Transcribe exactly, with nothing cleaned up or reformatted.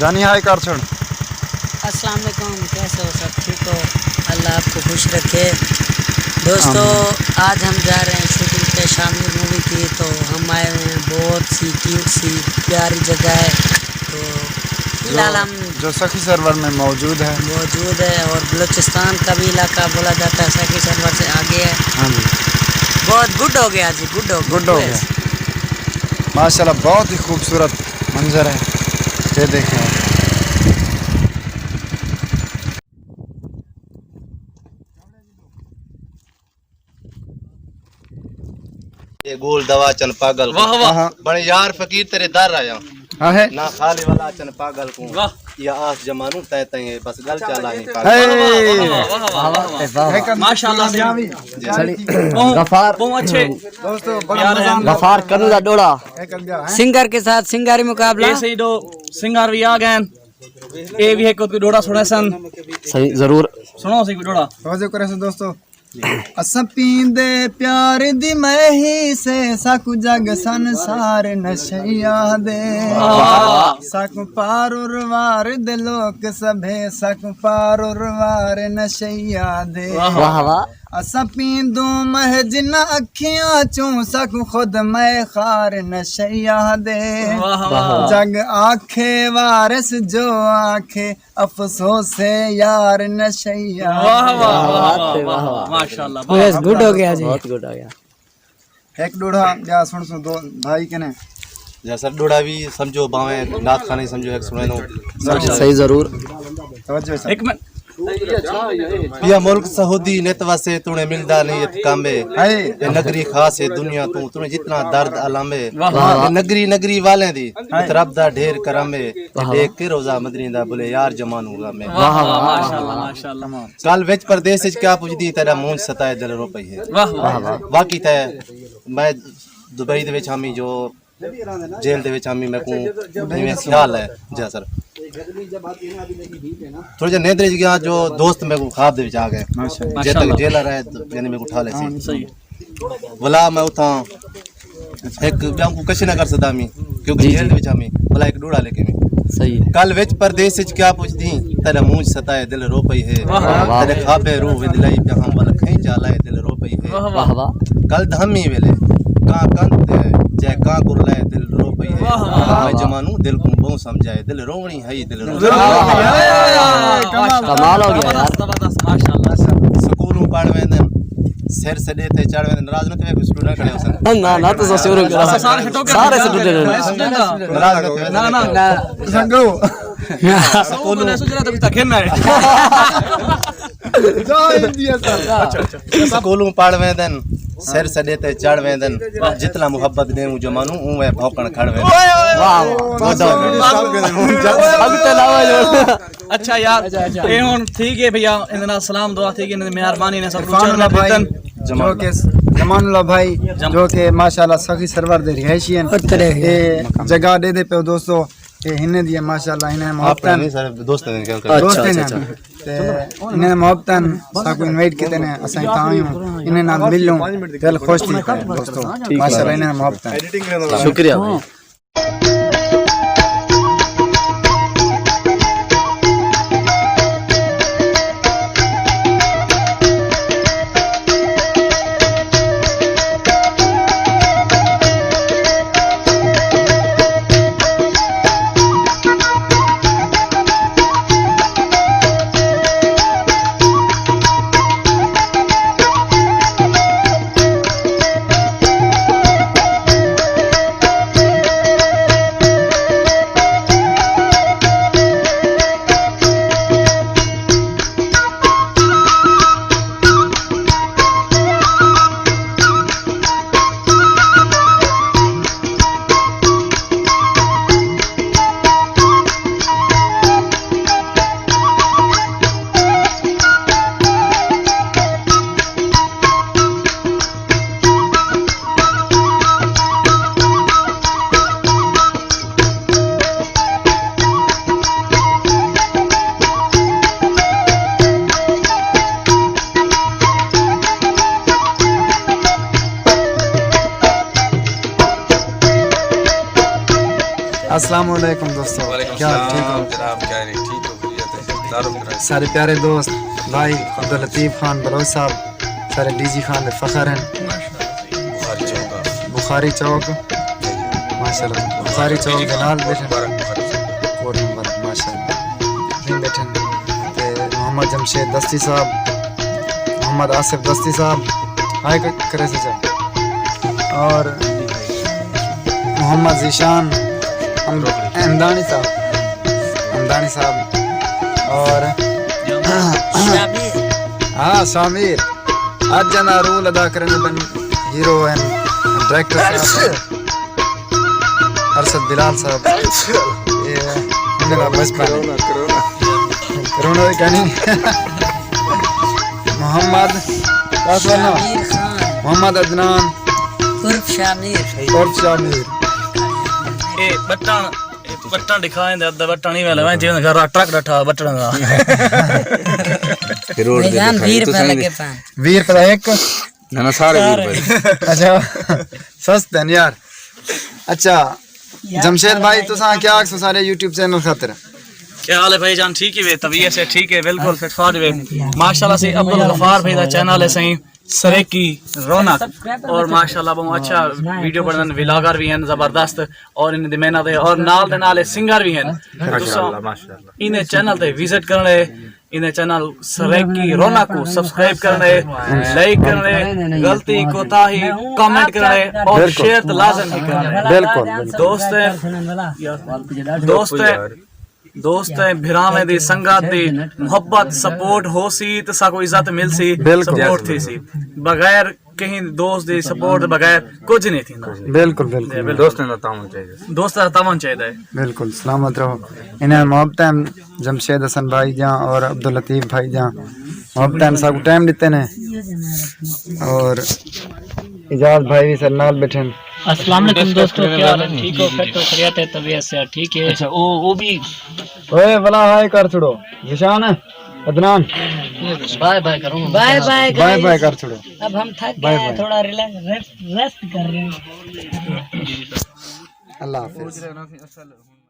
جانی ہائے کر چھوڑ۔ السلام علیکم، کیسے ہو؟ سب ٹھیک ہو؟ اللہ آپ کو خوش رکھے۔ دوستو، آمین۔ آج ہم جا رہے ہیں شوٹنگ پہ شامل مووی کی، تو ہم آئے ہوئے ہیں، بہت سی کیوٹ سی پیاری جگہ ہے۔ تو فی الحال جو، ہم جو سخی سرور میں موجود ہے۔ موجود ہے، اور بلوچستان کا بھی علاقہ بولا جاتا ہے، سخی سرور سے آگے ہے۔ ہاں جی۔ بہت گڈ ہو گیا جی، گڈ ہو گیا۔ گڈ ہو گیا۔ یس۔ ماشاءاللہ، بہت ہی خوبصورت منظر ہے، یہ دیکھیں۔ اے ڳول دوا چن پاڳل کوں۔ واہ واہ۔ ہاں۔ بݨ یار فقیر تیݙے در آیا۔ ہاں ہے۔ نہ خالی ولا چن پاڳل کوں۔ واہ۔ یا آس جمانوں تیں تیں ہے، بس ڳل چا لاہیں پاڳل۔ ہے۔ واہ واہ، واہ واہ، واہ واہ۔ ماشاءاللہ سئیں۔ جی۔ سڑی۔ ٻہوں، غفار۔ ٻہوں اچھے۔ دوستو، بڑا یار مزہ آندا۔ غفار کنوں دا ݙوہڑا۔ سنگر کے ساتھ سنگاری مقابلہ۔ اے سئیں، ݙو سنگر وی آ ڳئن۔ اے وی ہک کوئی ݙوہڑا سݨیسن۔ سئیں، ضرور۔ سݨو سئیں کوئی ݙوہڑا۔ توجہ کریسو دوستو۔ اساں پیندے پیار دی مہی سے، ساکوں جڳ سنسار نشئی آہدے۔ واہ۔ ساکوں پار اروار دے لوک سبھے، ساکوں پار اروار نشئی آہدے۔ واہ واہ۔ اساں پیندوں مہہ جنہاں اکھیاں چوں، ساکوں خود مئے خار نشئی آہدے۔ واہ واہ۔ جڳ آکھے وارث جو آکھے، افسوس ہے یار نشئی آہدے۔ واہ واہ، واہ واہ، واہ واہ۔ ماشاءاللہ، بہت گڈ ہو گیا جی۔ بہت گڈ ہو گیا۔ ہک ݙوہڑا ٻیا سݨسوں، دو بھائی کنے۔ یا سر، ݙوہڑا وی سمجھو، بھاویں نعت خانے سمجھو، ہک سݨے لو۔ صحیح، ضرور۔ توجہ سر۔ ہک منٹ۔ پیا ملک سعودی نت واسے، توڑے ملدا نہیں اتھ کم اے۔ ہائے۔ اے نگری خاص اے دنیا توں، توڑے جتنا درد الم اے۔ واہ واہ۔ اے نگری، نگری والیں دی، ہائے۔ ات رب دا ڈھیر کرم اے۔ واہ۔ ڈیکھ کے روزہ مدنی دا بھلے یار جمانوں غم اے۔ واہ واہ، ماشاءاللہ، ماشاءاللہ۔ کل وچ پردیس اچ کیا پچھدی، تیݙا مونجھ ستائے دل رو پئی ہے۔ واہ واہ۔ واہ واہ۔ واقعی تے میں دبئی دے وچ ہمی جو جیل دے وچ ہمی، میکوں ایویں خیال ہے۔ جی سر۔ تھوڑا جہا نیندر اچ گیا جو دوست میکوں خواب دے وچ آ گئے۔ ماشاءاللہ۔ جے تک جیلر ہے تو یعنی میکوں اٹھا لے سی۔ صحیح۔ ولا میں اتھاں ہک ٻیاں کوں کشی نہ کر سڳدا می، کیونکہ جی، جیل جی۔ دے وچ ہمی، ولا ہک ݙوہڑا لے کے می۔ صحیح ہے۔ کل وچ پردیس اچ کیا پچھدی، تیݙا مونجھ ستائے دل رو پئی ہے۔ واہ واہ۔ تیݙے خوابے روح وندلائی پیا ہم ول کھئیں چالائے دل رو پئی ہے۔ واہ واہ۔ واہ واہ۔ کل دھمی ویلے کاں کندھ تے جے کاں کرلائے دل رو پئی ہے۔ واہ واہ۔ میں جمانوں دل کوں ٻہوں سمجھائے، دل رووݨی ہئی، دل رووݨی۔ واہ واہ۔ کمال ہو گیا یار۔ زبردست، زبردست، ماشاءاللہ۔ سکولوں پڑھ ویندن، سر سݙے تے چڑھ ویندن۔ ناراض نہ تھیوے، کوئی سٹوڈنٹ کھڑے ہوسن۔ نہ، نہ، تساں شروع کرو۔ اساں سارے سٹوڈنٹ ہن۔ ناراض نہ تھیوے۔ نہ، نہ۔ سنگو۔ سکولوں۔ سکولوں پڑھ ویندن، سر سݙے تے چڑھ ویندن، جتنا محبت ݙیوں جمانوں، اونویں بھوکݨ کھڑ ویندن۔ واہ، واہ۔ اڳتے لاوا جو۔ اچھا یار، اچھا، اچھا۔ اے ہݨ ٹھیک ہے بھیا، ایندے نال سلام دعا تھی ڳئی، ایندے مہربانی نے سب عرفان اللہ بھائی، جو کہ جمان اللہ بھائی، جو کہ ماشاءاللہ سخی سرور دے رہائشی ہیں۔ اے جگہ ݙیندے پیو دوستو، اے ہنے دی ہے ماشاءاللہ، ہنے محبت ہیں۔ دوست ہیں۔ اچھا، اچھا۔ تے انہیں محبتاً ساکوں انوائٹ کیتے نے، اساں اتھاں آئے ہوں، انہیں نال ملوں، دل خوش تھی پئے دوستو۔ ٹھیک ہے۔ ماشاءاللہ انہیں محبتاً۔ شکریہ بھائی۔ السلام علیکم دوستو، کیا حال؟ ٹھیک ہو؟ جناب، کیا حال ہے؟ ٹھیک ہو؟ خیریت ہے؟ دارو کرا۔ سارے پیارے دوست، بھائی عبداللطیف خان بلوچ صاحب، سارے ڈی جی خان دے فخر ہیں۔ بخاری چوک۔ بخاری چوک۔ ماشاءاللہ، بخاری چوک دے نال بیٹھے۔ مبارک بخاری چوک۔ کوٹ مبارک، ماشاءاللہ۔ بیٹھے۔ تے محمد جمشید دستی صاحب، محمد آصف دستی صاحب، ہائے ک-، کرے سے جا۔ اور محمد ذیشان ہم-، ہمدانی صاحب، ہمدانی صاحب اور ہاں، شامیر۔ اڄ انہاں رول ادا کرݨ ٻن ہیرو ہن، ڈائریکٹر صاحب ارشد بلال صاحب۔ اے انہاں دا بچپن ہے۔ کرونا، کرونا۔ کرونا وی کائنی۔ محمد، کیا سوال نا؟ شامیر خان۔ محمد عدنان۔ عرف شامیر۔ عرف شامیر۔ اے بٹن، اے بٹن ݙکھائیں دے، ادھا بٹن ہی ویلے، میں جیویں گھر ٹرک ݙٹھا بٹن دا۔ روڈ بھائی تے جان، دکھائی، ویہہ روپے تساں لڳے پن۔ ویہہ روپے دا ہک؟ نہ، نہ، سارے ویہہ روپے۔ اچھا، سستے ہیں یار۔ اچھا، جمشید بھائی، تساں کیا آکھسو سارے یوٹیوب چینل خاطر؟ کیا حال ہے بھائی جان؟ ٹھیک ہی وے؟ طبیعت سے ٹھیک ہے؟ بالکل فٹ فاٹ وے۔ ماشاءاللہ سے عبدالغفار بھائی دا چینل ہے سائیں، سریکی رونق، اور ماشاءاللہ بہت اچھا ویڈیو بݨاندن، ولاگر بھی ہیں زبردست، اور انہاں دی محنت ہے، اور نال دے نال سنگر بھی ہیں۔ ماشاءاللہ، ماشاءاللہ۔ انہیں چینل تے وزٹ کرݨے، انہیں چینل سریکی رونق کو سبسکرائب کرݨے، لائک کرݨے، غلطی کوتاہی کمنٹ کرݨے، اور بالکل۔ شیئر تے لازم ہی کرݨے۔ بالکل، بالکل۔ دوست ہیں، دوست ہیں، دوست ہیں، بھراویں دی سنگت دی محبت، سپورٹ ہو سی تے ساکو عزت مل سی، بالکل۔ سپورٹ تھی سی۔ بغیر کہیں دوست دی سپورٹ دے بغیر کچھ نہیں تھیندا۔ بالکل، بالکل۔ دوستاں دا تعاون چاہیدا۔ دوستاں دا تعاون چاہیدا ہے۔ بالکل، سلامت رہو۔ انہیں محبتیں جمشید حسن بھائی جان اور عبداللطیف بھائی جان محبتیں ساکو ٹائم ݙتے نے۔ اور اعجاز بھائی بھی سر نال بیٹھے ہیں۔ السلام علیکم دوستو، کیا حال ہے؟ ٹھیک ہو؟ خیر تو خیریت ہے؟ طبیعت سے ٹھیک ہے؟ اچھا، او، او بھی۔ اوئے، ولا ہائے کر چھوڑو۔ ذیشان، عدنان۔ بائے بائے کرو۔ بائے بائے بائے بائے کرو۔ کر چھوڑو۔ اب ہم تھک گئے ہیں، بائے بائے۔ تھوڑا ریلیکس، ریسٹ، ریسٹ کر رہے ہیں۔ اللہ حافظ۔